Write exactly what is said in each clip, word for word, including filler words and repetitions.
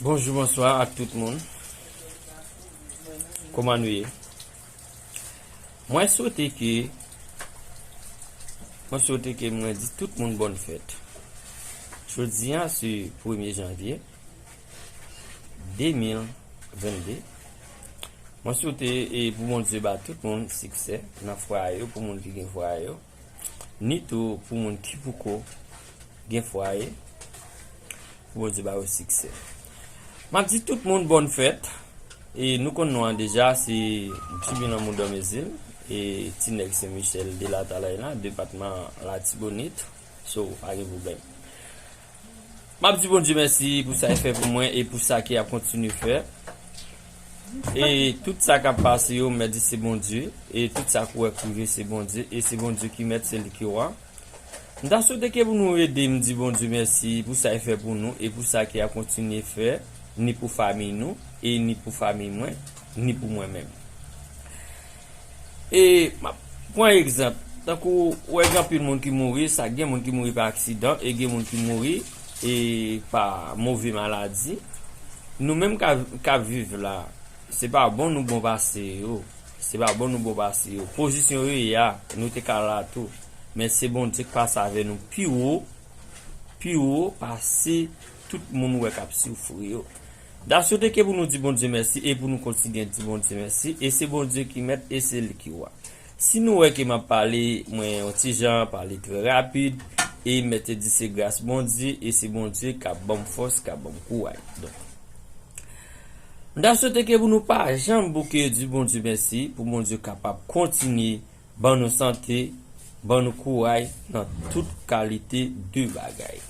Bonjou, bonswa ak tout moun. Kòman nou ye? Mwen swete ke, mwen swete ke mwen di tout moun bòn fèt. Jodi a se premye janvye de mil vennde. Mwen swete e pou Bondye ba tout moun siksè nan fwaye yo, pou moun ki gen fwaye yo, ni tou pou moun ki poko gen fwaye, pou Bondye ba yo siksè. M ap di tout moun bòn fèt. E nou konn nou an deja, se Jimmy Lanmou Dòmezil, e ti nèg Sen Michèl de Latalay la, depatman Latibonit. So, pa gen pwoblèm. M ap di Bondye mèsi pou sa l fè pou mwen e pou sa ke l ap kontinye fè. E tout sa k ap pase yo, m di se Bondye. E tout sa k ou wè k rive, se Bondye. E se Bondye ki mèt, se li ki wa. M ta swete ke pou nou ede m di Bondye mèsi pou sa l fè pou nou e pou sa ke l ap kontinye fè, ni pou fanmiy nou, e ni pou fanmiy mwen, ni pou mwen menm. E m ap pran egzanp, tankou ou wè gen anpil moun ki mouri, sa gen moun ki mouri pa aksidan, e gen moun ki mouri e pa move maladi. Nou menm k ap, k ap viv la, se pa bon nou bon pase yo. Se pa bon nou bon pase yo. Pozisyon yo ye a, nou te ka la tou. Men se Bondye k pase avè nou pi wo, pi wo pase tout moun ou wè k ap soufri yo. M ta swete ke pou nou di Bondye mèsi e pou nou kontinye di Bondye mèsi. E se Bondye ki mèt e se li ki wa. Si nou wè ke m ap pale, mwen yon ti jan pale trè rapid, e m mèt di se gras Bondye, e se Bondye k ap ban m fòs, k ap ban m kouraj. Donk, m ta swete ke pou nou pa janm bouke di Bondye mèsi, pou Bondye kapab kontinye ban nou sante, ban nou kouraj nan tout kalite de bagay.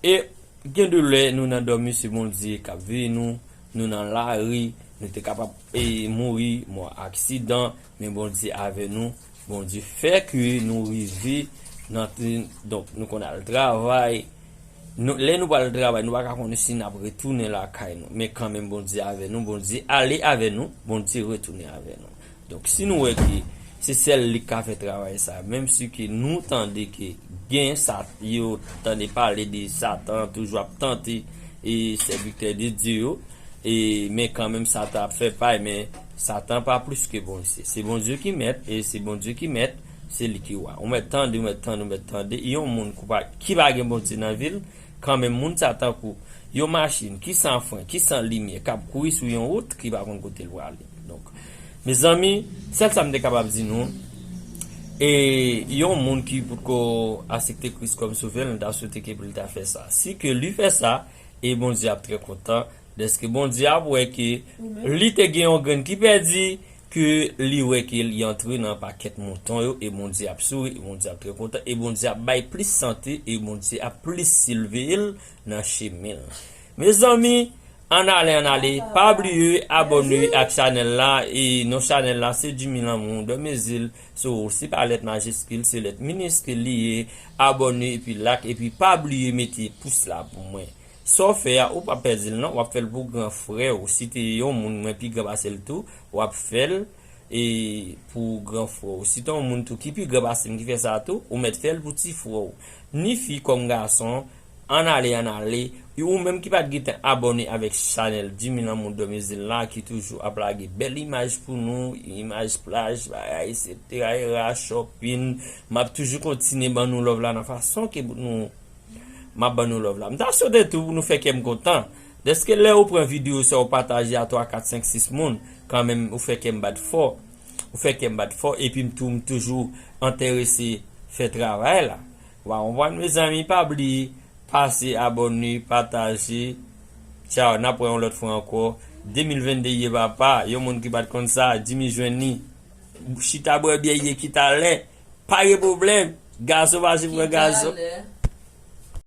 E gen de lè nou nan dòmi, se Bondye k ap veye nou, nou nan lari, nou te kapab e mouri, mò aksidan, men Bondye avè nou, Bondye fè ke nou rive nan, donk nou konn al travay. Nou, lè nou pral travay, nou pa ka konnen si n ap retounen lakay nou. Men kanmenm Bondye avè nou, Bondye ale avè nou, Bondye retounen avè nou. Donk, si nou wè ke se sèl li k ka fè travay sa, menm si ke nou tande ke gen sa, yo tande pale de Satan, toujou ap tante e sèvitè de Dye yo, e, men kanmenm Satan ap fè pay, men Satan pa plis ke Bondye. Se Bondye ki mèt, e se Bondye ki mèt, se li ki wa. Ou mèt tande, ou mèt tande, ou mèt tande, yon moun ki pa, ki pa gen Bondye nan vi l, kanmenm moun sa tankou yon machin ki san fren, ki san limyè, k ap kouri sou yon wout, ki pa konn kote l prale. Donk, mezanmi, sèl sa m te kapab di nou, e yon moun ki potko aksepte Kris kòm sovè l, nou ta swete ke pou li ta fè sa. Si ke li fè sa, e Bondye ap trè kontan, dèske Bondye ap wè ke li te gen yon grenn ki pèdi, ke li wè ke li antre nan pakèt mouton yo, e Bondye ap souri, e Bondye ap trè kontan, e Bondye ap bay plis sante, e Bondye ap plis silve l nan chemen l. Mezanmi, ann ale, ann ale, pa bliye abòne ak chanèl la, e non chanèl la se Jimmy Lanmou Dòmezil. So, se pa lèt majiskil, se lèt miniskil li ye. Abòne, epi like, epi pa bliye mete pous la pou mwen. Sa w fè a, ou p ap pèdi l non, w ap fè l pou gran frè w. Si te yon moun mwen pi gran pase l tou, w ap fè l, e, pou gran frè w. Si te yon moun tou ki pi gran pase m ki fè sa tou, ou mèt fè l pou ti frè w. Ni fi kòm gason, ann ale, ann ale. E ou menm ki pa t gentan abòne avèk chanèl Jimmy Lanmou Dòmezil la, ki toujou ap lage bèl imaj pou nou, imaj plaj, bagay, etsetera, shopping. M ap toujou kontinye ban nou love la nan fason ke nou M ap ban nou love la. M ta swete tou pou nou fè kè m kontan. Dèske lè ou pran videyo sa ou pataje a twa, kat, senk, sis moun, kanmenm ou fè kè m bat fò. Ou fè kè m bat fò, epi m tou, m toujou enterese fè travay la. Ou pa konprann? Mezanmi, pa bliye, pase, abòne, pataje. Tchaw, n ap wè yon lòt fwa ankò. De mil vennde ye papa, yon moun ki pa t konn sa, Jimmy jwenn li. Chita bwè byè ye ki talè. Pa gen pwoblèm. Gason mache pran gason.